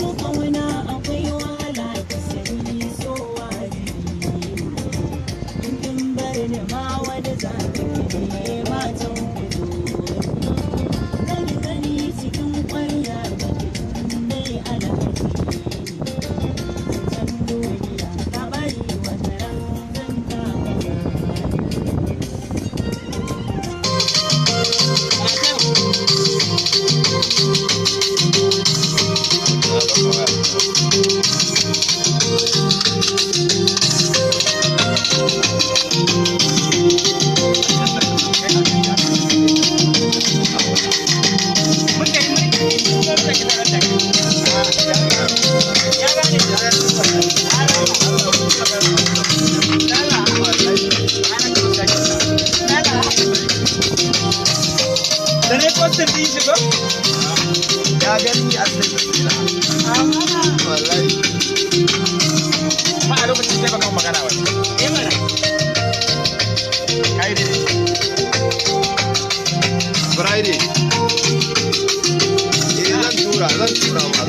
Ita ƙauna akwai wahala ta sani, so wajibi. In kin bar ni ma wani za ki nema can fito. Zan gani cikin ƙwarya baki dai alhaji. Zancen duniya ka bari, wata ran zan kama gani. Da ne postin din shi ko? Ya gani a status ɗina. Wallahi. Ma a lokacin sai baka magana ba. Eh mana. Kai dai. Friday. Eh, zan tura ma, zan tura ma.